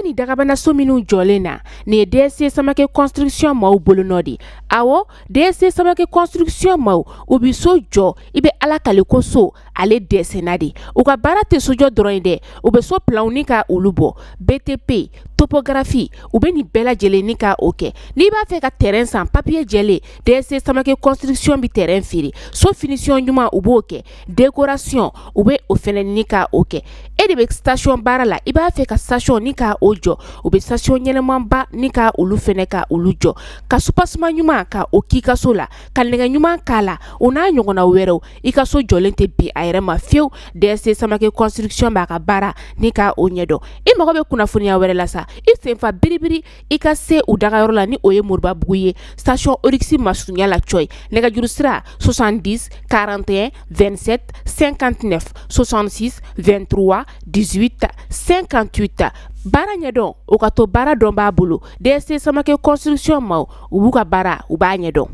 bɛ nin dagabanaso minnu jɔlen na, nin ye DSC Samakɛ Construction maaw bolonɔ de. Awɔ, DSC Samakɛ Construction maaw, u bɛ so jɔ, i bɛ Ala kale ko so ale dɛsɛna de. U ka baara tɛ sojɔ dɔrɔn ye dɛ, u bɛ so planw ni ka olu bɔ, BTP, topographie, u bɛ nin bɛɛ lajɛlen ni ka o kɛ. N'i b'a fɛ ka terrain san, papier jɛlen, DSC Samakɛ Construction bɛ terrain feere. So finition ɲuman, u b'o kɛ, décoration, u bɛ o fɛnɛ ni ka o kɛ. E de bɛ station baara la, i b'a fɛ ka station ni ka o jɔ, u bɛ station ɲɛnɛmanba ni ka olu fɛnɛ ka olu jɔ, ka soubassement ɲuman ka o k'i ka so la, ka nɛgɛ ɲuman k'a la, o n'a ɲɔgɔnna wɛrɛw. I ka so jɔlen tɛ bin a yɛrɛ ma fiyewu. DSC Samakɛ Construction b'a ka baara ni ka o ɲɛdɔn. I mago bɛ kunnafoniya wɛrɛ la sa, i senfa biribiri i ka se u dagayɔrɔ la, ni o ye Moribabugu ye, station Oryx masurunya la cɔyi. Nɛgɛjuru sira 70 41 27 59, 66 23 18 58. Baara ɲɛdɔn, o ka to baara dɔn b'a bolo. DSC Samakɛ Construction maaw, u b'u ka baara, u b'a ɲɛdɔn.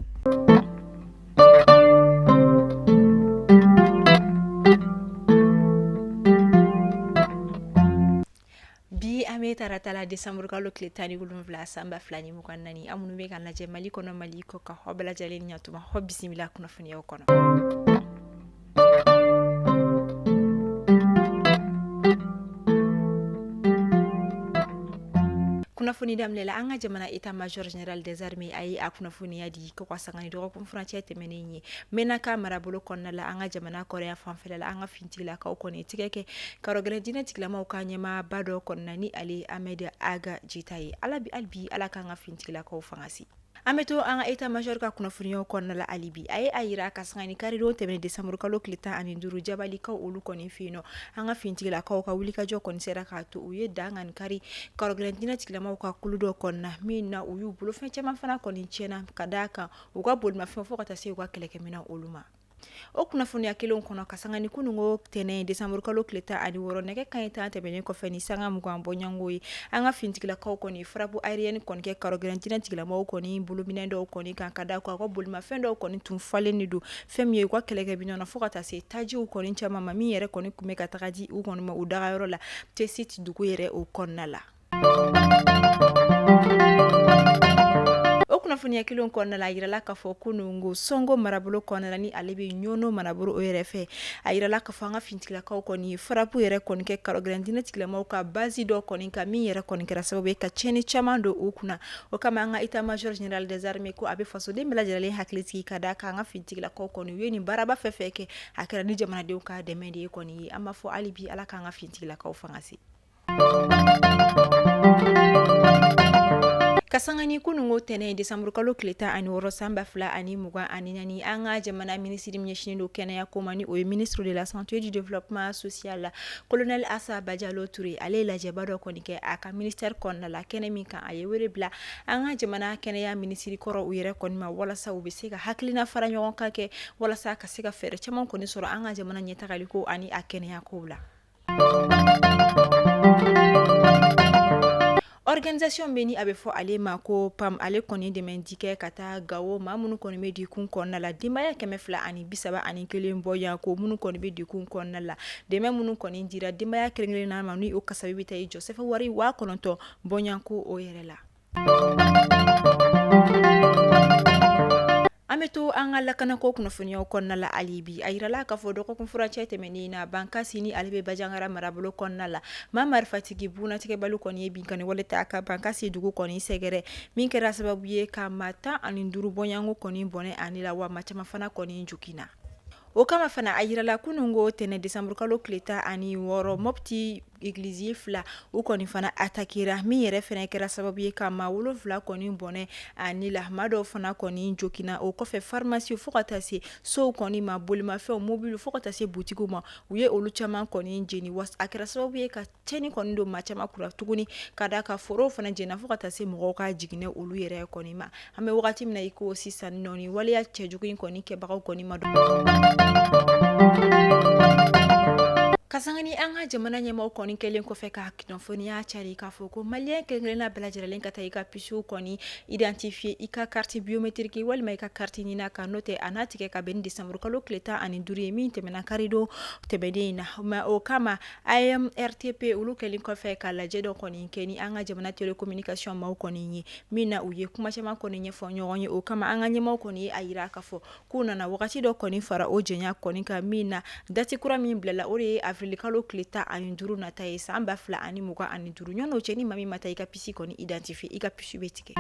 Bi an bɛ tarata la, décembre kalo tile 17, san 2024. An minnu bɛ ka lajɛ Mali kɔnɔ, Mali kɔkan, aw bɛɛ lajɛlen ɲatuma, aw bisimila kunnafoniyaw kɔnɔ. Kunnafoni daminɛ la, an ka jamana état major général des armées a ye a kunnafoniya di ko ka sanga ni dɔgɔkun furancɛ tɛmɛnen ye, Menaka marabolo kɔnɔna la, an ka jamana kɔrɔya fanfɛla la, an ka finitigilakaw kɔni tigɛ kɛ karɔgɛlɛn diinɛ tigilamaw ka ɲɛmaaba dɔ kɔnɔna, ni ale Ahmed Ag Jita ye. Ala bi hali bi Ala k'an ka finitigilakaw fanga se. An bɛ to an ka état major ka kunnafoniyaw kɔnɔna la hali bi. A ye a yira ka sanga ni karidon tɛmɛnen, décembre kalo tile 15, Jabalikaw olu kɔni fɛ yen nɔ, an ka finitigilakaw ka wulikajɔ kɔni sera k'a to u ye dankari kari karɔgɛlɛn diinɛ tigilamaw ka kulu dɔ kɔnɔna, min na u y'u bolofɛn caman fana kɔni tiɲɛna, ka d'a kan u ka bolimafɛn fo ka taa se u ka kɛlɛkɛminɛn olu ma. O kunnafoniya kelen kɔnɔ, ka sanga ni kununko tɛnɛn, décembre kalo tile 16, nɛgɛ kanɲɛ 10 tɛmɛnen kɔfɛ ni sanga 20 bɔɲɔgɔnko ye, an ka finitigilakaw kɔni frappe aérienne kɔni kɛ karɔgɛlɛn diinɛ tigilamaw kɔni bolominɛn dɔw kɔni kan, ka da kan u ka bolimafɛn dɔw kɔni tun falen de don fɛn min ye u ka kɛlɛkɛminɛn na, fo ka taa se tajiw kɔni caman ma, min yɛrɛ kɔni tun bɛ ka taga di u kɔni ma u dagayɔrɔ la Tessit dugu yɛrɛ o kɔnɔna la. O kunnafoniya kelen kɔnɔna la, a yirala k'a fɔ kununko Sɔngo marabolo kɔnɔna la, ni ale bɛ Ɲɔnɔ marabolo o yɛrɛ fɛ, a yirala k'a fɔ an ka finitigilakaw kɔni ye frappe yɛrɛ kɔni kɛ karɔgɛlɛn diinɛ tigilamaw ka base dɔ kɔni kan, min yɛrɛ kɔni kɛra sababu ye ka tiɲɛni caman don u kunna. O kama an ka état major général des armées ko a bɛ fasoden bɛɛ lajɛlen hakili sigi, ka d'a kan an ka finitigilakaw kɔni u ye nin baaraba fɛn fɛn kɛ, a kɛra ni jamanadenw ka dɛmɛ de ye kɔni ye. An b'a fɔ hali bi Ala k'an ka finitigilakaw fanga se. Ka sanga ni kununko tɛnɛn, décembre kalo tile 16, san 2024, an ka jamana minisiri min ɲɛsinnen don kɛnɛya ko ma, ni o ye ministre de la santé et du développement social la, colonel Asa Bajalo Ture, ale ye lajɛba dɔ kɔni kɛ a ka ministère kɔnɔna la, kɛnɛ min kan a ye wele bila an ka jamana kɛnɛya minisiri kɔrɔ u yɛrɛ kɔni ma, walasa u bɛ se ka hakilina fara ɲɔgɔn kan kɛ walasa ka se ka fɛɛrɛ caman kɔni sɔrɔ an ka jamana ɲɛtagali ko ani a kɛnɛya kow la. Organisation bɛ ni a bɛ fɔ ale ma ko PAM, ale kɔni dɛmɛ di kɛ ka taa Gawo maa minnu kɔni bɛ degun kɔnɔna la, denbaya 231 bɔ yan ko minnu kɔni bɛ degun kɔnɔna la. Dɛmɛ minnu kɔni dira denbaya kelen-kelenna ma, ni o kasabi bɛ taa i jɔ sɛfɛ wari 9000 bɔɲɔgɔnko o yɛrɛ la. An bɛ to an ka lakanako kunnafoniyaw kɔnɔna la hali bi. A yirala k'a fɔ dɔgɔkun furancɛ tɛmɛnen na, Bankasi, ni ale bɛ Bajangara marabolo kɔnɔna la, maa marifatigi bunatigɛbali kɔni ye binkanni wale ta ka Bankasi dugu kɔni sɛgɛrɛ, min kɛra sababu ye ka maa 15 bɔɲɔgɔnko kɔni bɔnɛ a ni la, wa maa caman fana kɔni joginna. O kama fana, a yirala kununko tɛnɛn, décembre kalo tile 16, Mopti église fila u kɔni fana attaquera, min yɛrɛ fana kɛra sababu ye ka maa 7 kɔni bɔnɛ a ni la, maa dɔw fana kɔni joginna. O kɔfɛ, pharmacie fo ka taa se sow kɔni ma, bolimafɛnw, mobili, fo ka taa se butigiw ma, u ye olu caman kɔni jeni. Wa a kɛra sababu ye ka tiɲɛni kɔni don maa caman kunna tuguni, ka d'a kan forow fana jenina fo ka taa se mɔgɔw ka jiginɛ olu yɛrɛ kɔni ma. An bɛ wagati min na i ko sisan nɔ, nin waleya cɛjugu in kɔni kɛbagaw kɔni ma dɔn. Ka sanga ni an ka jamana ɲɛmaaw kɔni kɛlen kɔfɛ ka kunnafoniya cari k'a fɔ ko maliyɛn kelen-kelenna bɛɛ lajɛlen ka taa i ka puce kɔni identifier, i ka carte biométrique walima i ka carte NINA kan, n'o tɛ a n'a tigɛ ka bɛn ni décembre kalo tile 15 ye min tɛmɛna karidon tɛmɛnen in na. Mais o kama, AMRTP olu kɛlen kɔfɛ ka lajɛ dɔ kɔni kɛ ni an ka jamana télécommunication maaw kɔni ye, min na u ye kuma caman kɔni ɲɛfɔ ɲɔgɔn ye. O kama, an ka ɲɛmaaw kɔni ye a jira k'a fɔ k'u nana wagati dɔ kɔni fara o janya kɔni kan, min na date kura min bilala, o de ye avril kalo tile 15 nata ye san 2025. Ɲɔn'o cɛ, ni maa min ma taa i ka puce kɔni identifier, i ka puce bɛ tigɛ.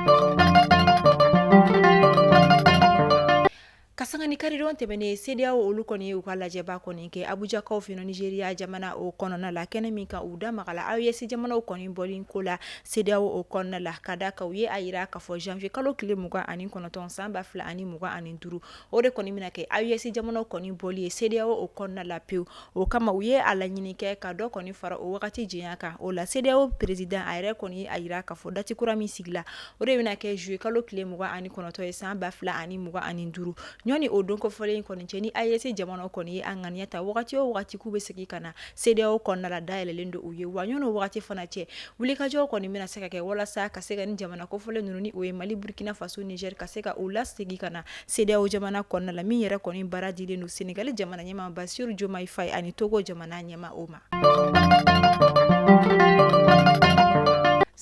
Ka sanga ni karidon tɛmɛnen, CEDEAO olu kɔni ye u ka lajɛba kɔni kɛ Abujakaw fɛ Nigeria jamana o kɔnɔna la, kɛnɛ min kan u da magala AES jamanaw kɔni bɔli ko la CEDEAO o kɔnɔna la, ka da kan u ye a jira k'a fɔ janvier kalo tile 29 san 2025, o de kɔni bɛna kɛ AES jamanaw kɔni bɔli ye CEDEAO o kɔnɔna la pewu. O kama, u ye a laɲini kɛ ka dɔ kɔni fara o wagati janya kan. O la, CEDEAO président a yɛrɛ kɔni a jira k'a fɔ date kura min sigila, o de bɛna kɛ juillet kalo tile 29 ye san 2025. Ɲɔni o don kofɔlen kɔni cɛ, ni AES jamanaw kɔni ye a ŋaniya ta wagati o wagati k'u bɛ segin ka na CEDEAO kɔnɔna la, dayɛlɛlen don u ye. Wa ɲɔni o wagati fana cɛ, wulikajɔw kɔni bɛna se ka kɛ walasa ka se ka ni jamana kofɔlen ninnu, ni o ye Mali, Burkina Faso, Niger, ka se ka u lasegin ka na CEDEAO jamana kɔnɔna la, min yɛrɛ kɔni baara dilen don Senegali jamana ɲɛmaa Bassirou Diomaye Faye ani Togo jamana ɲɛmaa o ma.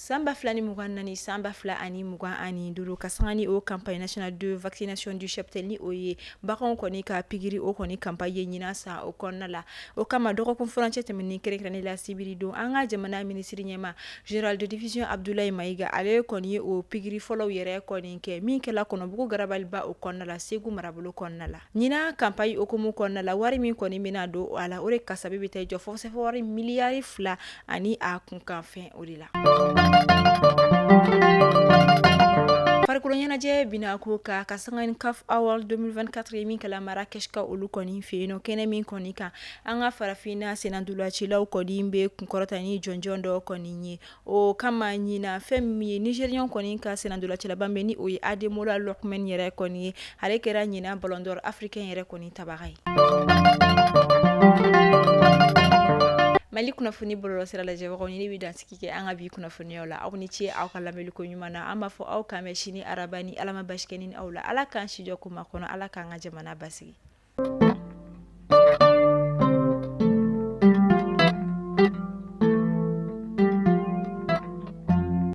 San 2024, san 2025, ka sanga ni o campagne nationale de vaccination du cheptel, ni o ye baganw kɔni ka pikiri o kɔni campagne ye ɲinan san o kɔnɔna la. O kama, dɔgɔkun furancɛ tɛmɛnen, kɛrɛnkɛrɛnnen la sibiri don, an ka jamana minisiri ɲɛmaa général de division Abdoulaye Maïga, ale kɔni ye o pikiri fɔlɔw yɛrɛ kɔni kɛ, min kɛla Kɔnɔbugu Garabaliba o kɔnɔna la, Segu marabolo kɔnɔna la. Ɲinan campagne hukumu kɔnɔna la, wari min kɔni bɛna don a la, o de kasabi bɛ taa jɔ fo CFA wari miliyari 2 ani a kunkanfɛn o de la. Farikolo ɲɛnajɛ bina ko ka sanga ni CAF Award 2024 ye min kɛla Marrakech ka olu kɔni fɛ yen nɔ, kɛnɛ min kɔni kan an ka farafinna sennantolacilaw kɔni bɛ kunkɔrɔta ni jɔnjɔn dɔ kɔni ye. O kama, ɲinan, fɛn min ye Nigérian kɔni ka sennantolacilaba min ni o ye Ademola Lookman yɛrɛ kɔni ye, ale kɛra ɲinan Ballon d'Or africain yɛrɛ kɔni tabaga ye. Mali kunnafoni bɔlɔlɔsira lajɛbagaw, ni bɛ dansigi kɛ an ka bi kunnafoniyaw la. Aw ni ce aw ka lamɛnni ko ɲuman na. An b'a fɔ aw k'an bɛn sini araba, ni Ala ma basi kɛ ni aw la. Ala k'an si jɔ ko makɔnɔ, Ala k'an ka jamana basigi.